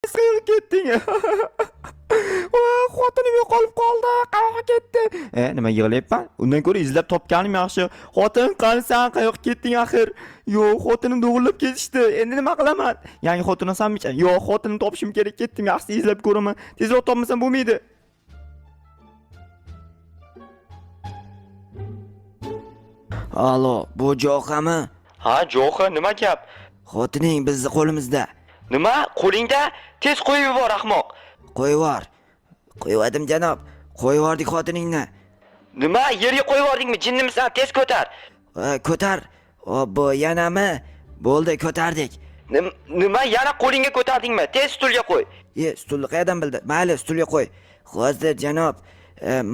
Qayerga ketding? Xotinim yo'qolib qoldi. Qayoqqa ketdi? E, nima yig'layapman? Undan ko'ra izlab topganim yaxshi. Xotin, qanisan? Qayoqqa ketding axir? Yo'q, xotinimni o'g'irlab ketishdi. Endi nima qilaman? Yangi xotin olsammikan? Yo'q, xotinimni topishim kerak. Ketdim, yaxshisi izlab ko'raman. Tezroq topmasam bo'lmaydi. Alo, bu Johami? Ha, Jo'xa, nima gap? Xotining bizni qo'limizda. Nima? Qo'lingda? Tez qo'yib yubor, ahmoq. Qo'yvor. Qo'yvadim janob. Qo'yvordik xotiningni. Nima? Yerga qo'yib yubordingmi? Jinnimisan? Tez ko'tar. Ha, ko'tar. Obbo, yanami? Bo'ldi, ko'tardik. Nima? Yana qo'lingga ko'tardingmi? Tez stulga qo'y. E, stulni qayerdan bildi? Mayli, stulga qo'y. Hozir janob,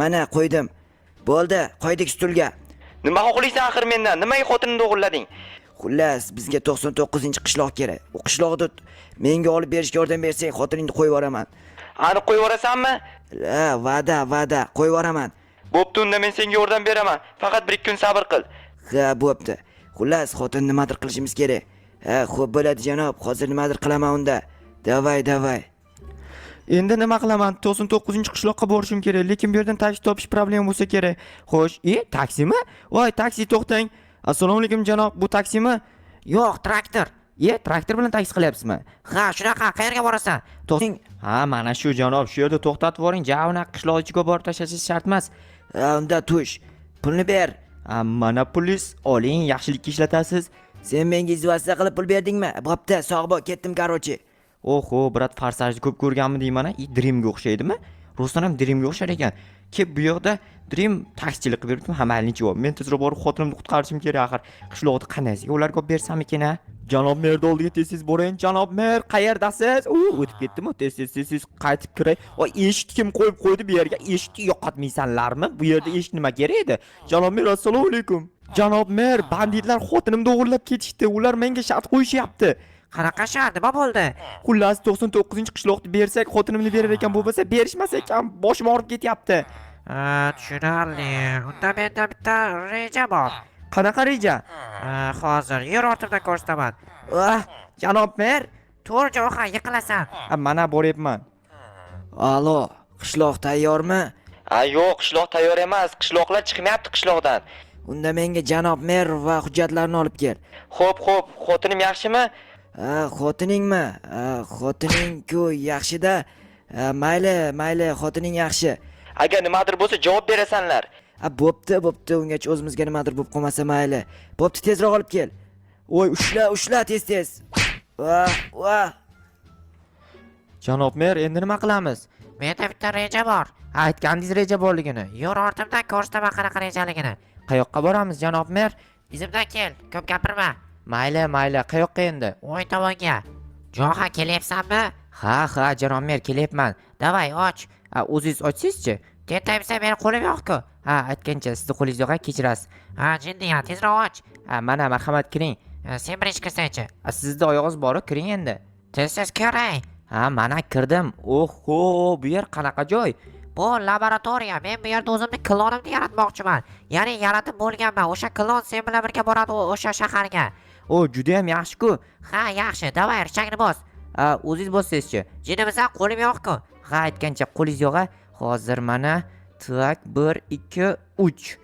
mana qo'ydim. Bo'ldi, qo'ydik stulga. Nima xohlaysan axir mendan? Nimaga xotinimni o'g'irlading? Xullas, bizga 99-qishloq kerak. U qishloqni menga olib berishga yordam bersang, xotiningni qo'yib yuboraman. Aniq qo'yib yuborasanmi? Ha, va'da, va'da, qo'yib yuboraman. Bo'pti, unda men senga yordam beraman. Faqat bir ikki kun sabr qil. Ha, bo'pti. Xullas, xotin nimadir qilishimiz kerak. Ha, xo'p bo'ladi janob, hozir nimadir qilaman unda. Davay, davay. Endi nima qilaman? 99-qishloqqa borishim kerak, lekin bu yerdan taksi topish problema bo'lsa kerak. Xo'sh, taksimi? Voy, taksi to'xtang. Assalomu alaykum janob, bu taksimi? Yo'q, traktor. E, traktor bilan taksi qilyapsizmi? Ha, shunaqa, qayerga borasan? To'xtang. Ha, mana shu janob, shu yerda to'xtatib yuboring. Ja, unaqa qishloq ichiga borib tashlashingiz shart emas. Ha, unda tush. Pulni ber. Ha, mana pulingiz, oling, yaxshilikka ishlatasiz. Sen menga izvassa qilib pul berdingmi? Bo'pti, sog' bo'l, ketdim, короче. Oho, brat, forsajni ko'p ko'rganmi deyman a? Dreamga o'xshaydimi? Rostdan ham Dreamga o'xshar ekan. Kelib bu yoqda Dream taksichilik qilib beribdimi? Ha, mayli, nechun. Men tezroq borib xotinimni qutqarishim kerak axir. Qishloqda qandaysiga ularga olib bersamikin a? Janob merni oldiga tez-tez borayin. Janob mer, qayerdasiz? U, o'tib ketdimi? Tez tez tez tez qaytib kiray. Voy, eshikni kim qo'yib qo'ydi bu yerga? Eshikni yo'qotmaysanlarmi? Bu yerda eshik nima kerak edi? Janob mer, assalomu alaykum. Janob mer, banditlar xotinimni o'g'irlab ketishdi. Ular menga shart qo'yishyapti. Qanaqa shart? Nima bo'ldi? Xullas 99-qishloqni bersak xotinimni berar ekan, bo'lmasa berishmas ekan, boshim og'rib ketyapti. Ha, tushunarli. Unda menda bitta reja bor. Qanaqa reja? Ha, hozir yer ortimdan ko'rsataman. Ah, janob mer. To'g'ri jo'xa, yiqilasan. Ha, mana boryapman. Alo, qishloq tayyormi? Ha, yo'q, qishloq tayyor emas. Qishloqlar chiqmayapti qishloqdan. Unda menga janob mer va hujjatlarni olib kel. Xo'p, xo'p, xotinim yaxshimi? Ha, xotiningmi? Ha, xotining-ku yaxshida. Ha, mayli, mayli, xotining yaxshi. Agar nimadir bo'lsa javob berasanlar. Ha, bo'pti, bo'pti, ungacha o'zimizga nimadir bo'lib qolmasa mayli. Bo'pti, tezroq olib kel. Voy, ushla, ushla, tez tez. Va, va. Janob mer, endi nima qilamiz? Menda bitta reja bor. Ha, aytgandingiz reja borligini. Yer ortimdan ko'rsataman qanaqa rejaligini. Qayoqqa boramiz, janob mer? Izimdan kel, ko'p gapirma. Mayli, mayli, qayoqqa endi? O'ng tomonga. Jo'xa, kelyapsanmi? Ha, ha, janob mer, kelyapman. Davay, och. Ha, o'zingiz ochsizchi? Kentayapsan, meni qo'lim yo'q-ku. Ha, aytgancha sizni qo'lingiz yo'q, kechirasiz. Ha, jinniya, tezroq och. Ha, mana marhamat kiring. Ha, sen birinchi kirsangchi. Ha, sizni oyog'ingiz bor-ku, kiring endi. Tez-tez kiring. Ha, mana kirdim. Oho, bu yer qanaqa joy? Bu laboratoriya. Men bu yerda o'zimni klonimni yaratmoqchiman. Ya'ni yaratib bo'lganman. O'sha klon sen bilan birga boradi o'sha shaharga. O, juda ham yaxshi-ku. Ha, yaxshi. Davay, richagni bos. Ha, o'zingiz bossangizchi. Jinnimisan, qo'lim yo'q-ku. Ha, aytgancha qo'lingiz yo'q-a. Hozir mana tak 1 2 3.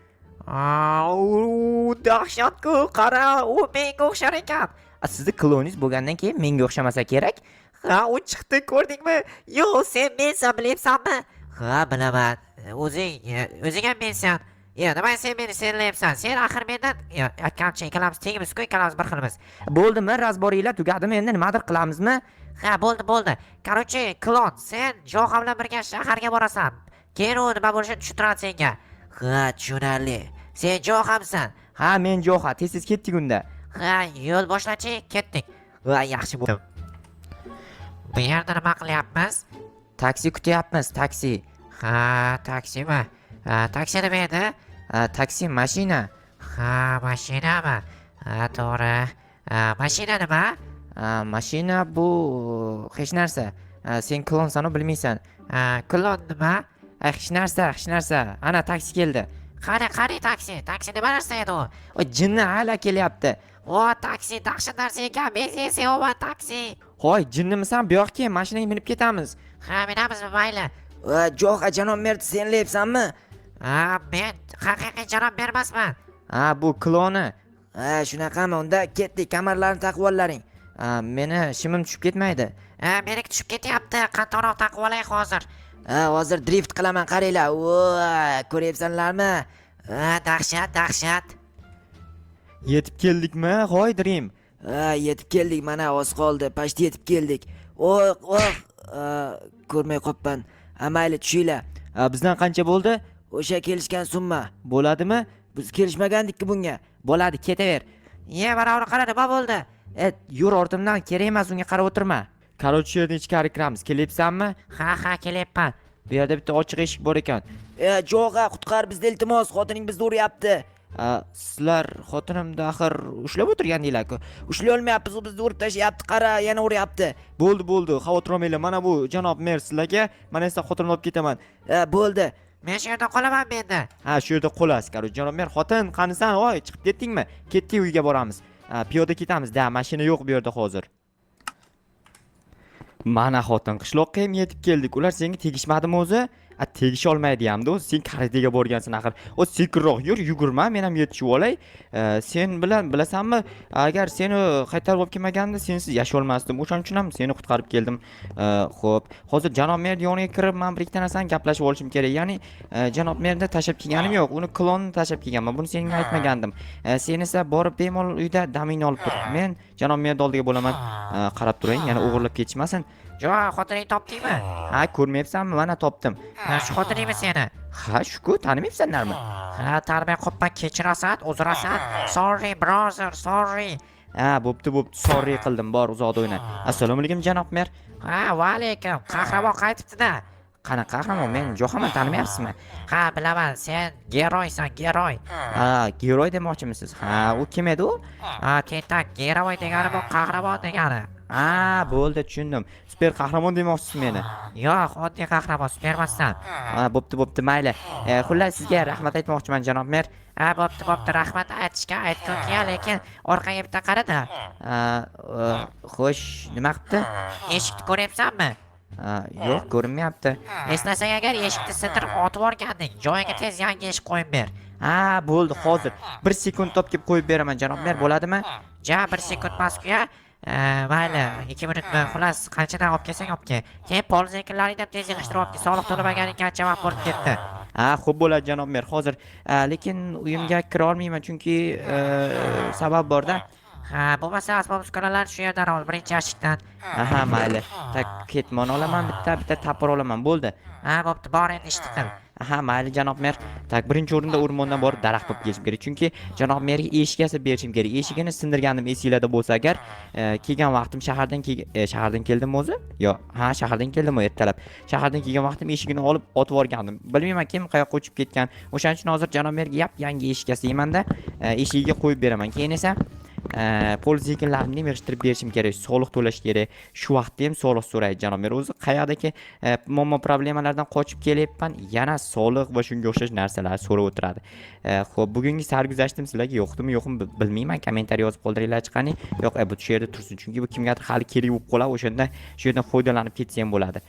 Au, dahshat-ku, qara, U menga o'xshar ekan. A, sizni kloningiz bo'lgandan keyin menga o'xshamasa kerak. Ha, u chiqdi, ko'rdingmi? Yo'q, sen mensan, bilyapsanmi? Ha, bilaman. O'zing, o'zing ham mensan. Ya, nima sen meni senlayapsan? Sen axir mendan, ya, aytgancha ikkalamiz tengmiz-ku, ikkalamiz bir xilmiz. Bo'ldimi? Razboringlar tugadimi? Endi nimadir qilamizmi? Ha, bo'ldi, bo'ldi. Короче, klon, sen Jo'xa bilan birga shaharga borasan. Keyin u nima bo'lishini tushuntiradi senga. Ha, tushunarli. Sen Jo'xamsan. Ha, men Jo'xa, tez-tez ketdik unda. Ha, yo'l boshlachi, ketdik. Va, yaxshi bo'ldi. Bu yerda nima qilyapmiz? Taksi kutyapmiz, taksi. Ha, taksimi? Ha, taksi nima edi? Ha, taksi mashina. Ha, mashinami? Ha, to'g'ri. Ha, mashina nima? Ha, mashina bu hech narsa. Ha, sen klonsan, bilmaysan. Ha, klon nima? Ha, hech narsa, hech narsa. Ana taksi keldi. Qani, qani taksi? Taksi nima narsa edi u? O, jinni hala kelyapti. O, taksi dahshat narsa ekan. Men seni sevaman taksi. Hoy, jinnimisan? Bu yoqqa kel, mashinaga minib ketamiz. Ha, minamizmi, mayli. Va Jo'xa, janob mer, senlayapsanmi? Ha, men haqiqiy janob bermasman. Ha, bu kloni. Ha, shunaqami? Unda ketdik, kamarlarni taqib ollaring. Ha, meni shimim tushib ketmaydi. Ha, meniki tushib ketyapti. Qattiqroq taqib olay hozir. Ha, hozir drift qilaman, qaranglar. Voy, ko'ryapsanlarmi? Ha, dahshat, dahshat. Yetib keldikmi? Hoy, Dream. Ha, yetib keldik, mana oz qoldi. Почти yetib keldik. Oh, oh, ko'rmay qolibman. Ha, mayli, tushinglar. Ha, bizdan qancha bo'ldi? O'sha kelishgan summa. Bo'ladimi? Biz kelishmagandik-ku bunga. Bo'ladi, ketaver. Ye, mana uni qara, nima bo'ldi? E, yur ortimdan, kerak emas, unga qarab o'tirma. Короче, shu yerdan ichkari kiramiz. Kelyapsanmi? Ha, ha, kelyapman. Bu yerda bitta ochiq eshik bor ekan. E, Jo'xa, qutqar bizni, iltimos, xotining bizni uryapti. Ha, sizlar xotinimni axir ushlab o'tirgandinglar-ku. Ushlay olmayapmiz, u bizni urib tashlayapti, qara, yana uryapti. Bo'ldi, bo'ldi, xavotir olmanglar. Mana bu janob mer sizlarga, mana esa xotinimni olib ketaman. Ha, bo'ldi. Men shu yerda qolaman menda. Ha, shu yerda qolasiz, короче. Janob mer, xotin, qanisan? Voy, chiqib ketdingmi? Ketdik, uyga boramiz. Ha, piyoda ketamiz. Da, mashina yo'q bu yerda hozir. Mana xotin, qishloqqa ham yetib keldik. Ular senga tegishmadimi o'zi? A, tegisha olmaydi hamda o'zi. Sen karatega borgansan axir. O, sekinroq yur, yugurma, men ham yetishib olay. Sen bilan bilasanmi, agar seni qaytarib olib kelmaganimda sensiz yasholmasdim. O'shaning uchun ham seni qutqarib keldim. Xo'p, hozir janob mer yoniga kirib, men bir ikkita narsani gaplashib olishim kerak. Ya'ni, janob merni tashlab kelganim yo'q. Uni klonni tashlab kelganman. Buni senga aytmagandim. Sen esa borib bemalol uyda damingni olib tur. Men janob merni oldiga bo'laman. Qarab turing, yana o'g'irlab ketishmasin. Jo, xotiningni topdingmi? Ha, ko'rmayapsanmi? Mana topdim. Ha, shu xotiningmi seni? Ha, shuku, tanimayapsanlarmi? Ha, tanimay qolibman, kechirasan, uzrasan. Sorry, brother, sorry. Ha, bo'pti, bo'pti, sorry qildim. Bor, uzoqda o'yna. Assalomu alaykum, janob mer. Ha, va alaykum. Qahramon qaytibdi-da. Qanaqa qahramon? Men Jo'xaman, tanimayapsizmi? Ha, bilaman, sen герой san, герой. Ha, герой demoqchimisiz? Ha, u kim edi u? Ha, tentak, герой degani bu qahramon degani. Ha, bo'ldi, tushundim. Super qahramon demoqchisiz meni. Yo'q, oddiy qahramon, super emassan. Ha, bo'pti, bo'pti, mayli. Xullas, sizga rahmat aytmoqchiman, janob mer. Ha, bo'pti, bo'pti, rahmat aytishga aytgin, lekin orqaga bitta qarada. Ha, xo'sh, nima qilibdi? Eshikni ko'ryapsanmi? Ha, yo'q, ko'rinmayapti. Eslasang agar, eshikni sindirib otib yuborganding. Joyiga tez yangi eshik qo'yib ber. Ha, bo'ldi, hozir. Bir sekund topib kelib qo'yib beraman, janob mer, bo'ladimi? Ja, bir sekund emas-ku ya. Mayli, 2 minutmi, xullas, qanchadan olib kelsang olib kel. Keyin polzekinlaringni ham tez yig'ishtirib olib kel. Soliq to'lamaganing qancha vaqt bo'lib ketdi. Ha, xo'p bo'ladi, janob mer, hozir. Lekin uyimga kira olmayman, chunki sabab borda. Ha, bo'lmasa asbob uskunalarni shu yerdan ol, birinchi yashikdan. Aha, mayli. Так, ketmon olaman bitta, bitta топор olaman, bo'ldi. Ha, bo'pti, bor endi ishni qil. Aha, mayli, janob mer. Так, birinchi o'rinda o'rmondan borib daraxt olib kelishim kerak. Chunki janob merga eshik yasab berishim kerak. Eshigini sindirgandim esinglarda bo'lsa agar, kelgan vaqtim shahardan keldim o'zi? Yo'q, ha, shahardan keldim ertalab. Shahardan kelgan vaqtim eshigini olib otib yuborgandim. Bilmayman kim qayoqqa uchib ketgan. O'shaning uchun hozir janob merga yap yangi eshik yasaymanda, eshigiga qo'yib beraman. Keyin esa pol zekinlarimni ham yig'ishtirib berishim kerak. Soliq to'lash kerak. Shu vaqtda ham soliq so'raydi janob mer. O'zi qayerdagi muammo problemalardan qochib kelyapman, yana soliq va shunga o'xshash narsalar so'rab o'tiradi. Xo'p, bugungi sarguzashtim sizlarga yoqdimi, yo'qmi bilmayman. Kommentariy yozib qoldiringlar qani. Yo'q, bu shu yerda tursin, chunki bu kimgadir hali kerak bo'lib qoladi, o'shanda shu yerdan foydalanib ketsa ham bo'ladi.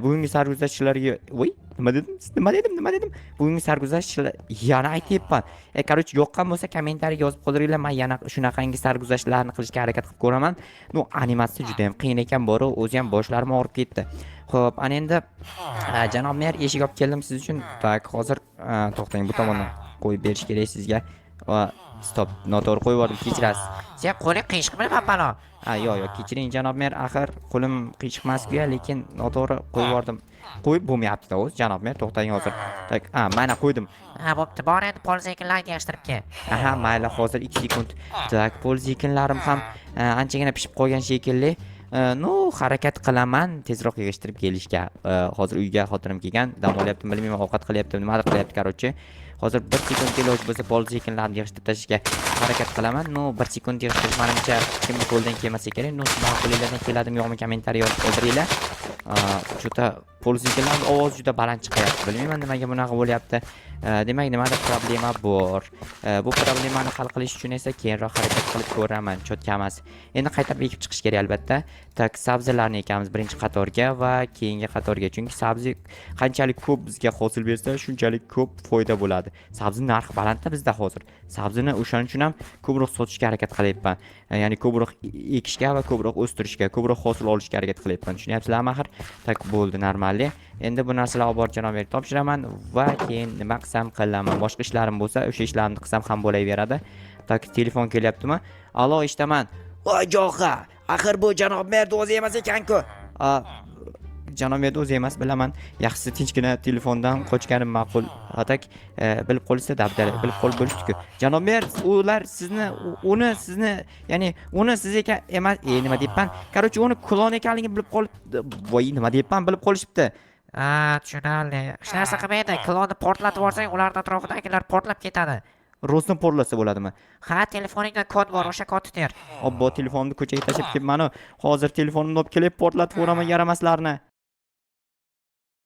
Bugungi sarguzasht sizlarga, voy, nima dedim? Nima dedim? Nima dedim? Bugungi sarguzasht sizlar yana aytyapman. Короче, yoqqan bo'lsa kommentariy yozib qoldiringlar. Men yana shunaqangi sarguzashtlarni qilishga harakat qilib ko'raman. Ну, animatsiya juda ham qiyin ekan, boru, o'zi ham boshlarim og'rib ketdi. Xo'p, ana endi janob mer, eshik olib keldim siz uchun. Так, hozir to'xtang, bu tomondan qo'yib berish kerak sizga. Va стоп, noto'g'ri qo'yib yubordim, kechirasiz. Sen qo'ling qiyshiqmi, nima balo? Ha, yo'q, yo'q, kechiring janob mer, axir qo'lim qiyshiq emas-ku, lekin noto'g'ri qo'yib yubordim. Qo'yib bo'lmayapti-da o'zi, janob mer, to'xtang hozir. Так, ha, mana qo'ydim. Ha, bo'pti, bor endi polzekinlarni yig'ishtirib kel. Aha, mayli, hozir 2 sekund. Так, pol zekinlarim ham anchagina pishib qolgan shekilli. Ну, harakat qilaman tezroq yig'ishtirib kelishga. Hozir uyga xotinim kelgan, dam olyapti, bilmayman, ovqat qilyapti, nimadir qilyapti, короче. Hozir bir sekund iloji bo'lsa pol zekinlarni yig'ishtirib tashlashga harakat qilaman. Ну, bir sekund yig'ishtirish manimcha kimni qo'lidan kelmasa kerak. Ну, sizlarni qo'linglardan keladimi, yo'qmi, kommentariy yozib qoldiringlar. Что-то pol zekinlarning ovozi juda baland chiqyapti. Bilmayman nimaga bunaqa bo'lyapti. Demak, nimadir problema bor. Bu problemani hal qilish uchun esa keyinroq harakat qilib ko'raman, чётко emas. Endi qaytarib ekib chiqish kerak albatta. Так, sabzilarni ekamiz birinchi qatorga va keyingi qatorga, chunki sabzi qanchalik ko'p bizga hosil bersa, shunchalik ko'p foyda bo'ladi. Sabzi narxi balandda bizda hozir. Sabzini o'shaning uchun ham ko'proq sotishga harakat qilyapman. Ya'ni ko'proq ekishga va ko'proq o'stirishga, ko'proq hosil olishga harakat qilyapman. Tushunyapsizlarmi axir? Так, bo'ldi, нормальный. Endi bu narsalarni olib borib janob merga topshiraman va keyin nima qilsam qilaman. Boshqa ishlarim bo'lsa, o'sha ishlarimni qilsam ham bo'laveradi. Так, telefon kelyaptimi? Allo, eshitaman. Voy jo'xa, axir bu janob merni o'zi emas ekan-ku. A, janob merni o'zi emas, bilaman. Yaxshisi tinchgina telefondan qochganim ma'qul. А так, bilib qolishsa dabdala, bilib qolib bo'lishdi-ku. Janob mer, ular sizni, uni sizni, ya'ni uni siz ekan emas, nima deyapman? Короче, uni klon ekanligini bilib qolib, voy, nima deyapman, bilib qolishibdi. Ha, tushunarli. Hech narsa qilmaydi. Klonni portlatib yuborsang, ularni atrofidagilar portlab ketadi. Rostdan portlasa bo'ladimi? Ha, telefoningda kod bor, o'sha kodni ter. Obbo, telefonimni ko'chaga tashlab kelibman-u. Hozir telefonimni olib kelib portlatib yuboraman yaramaslarni.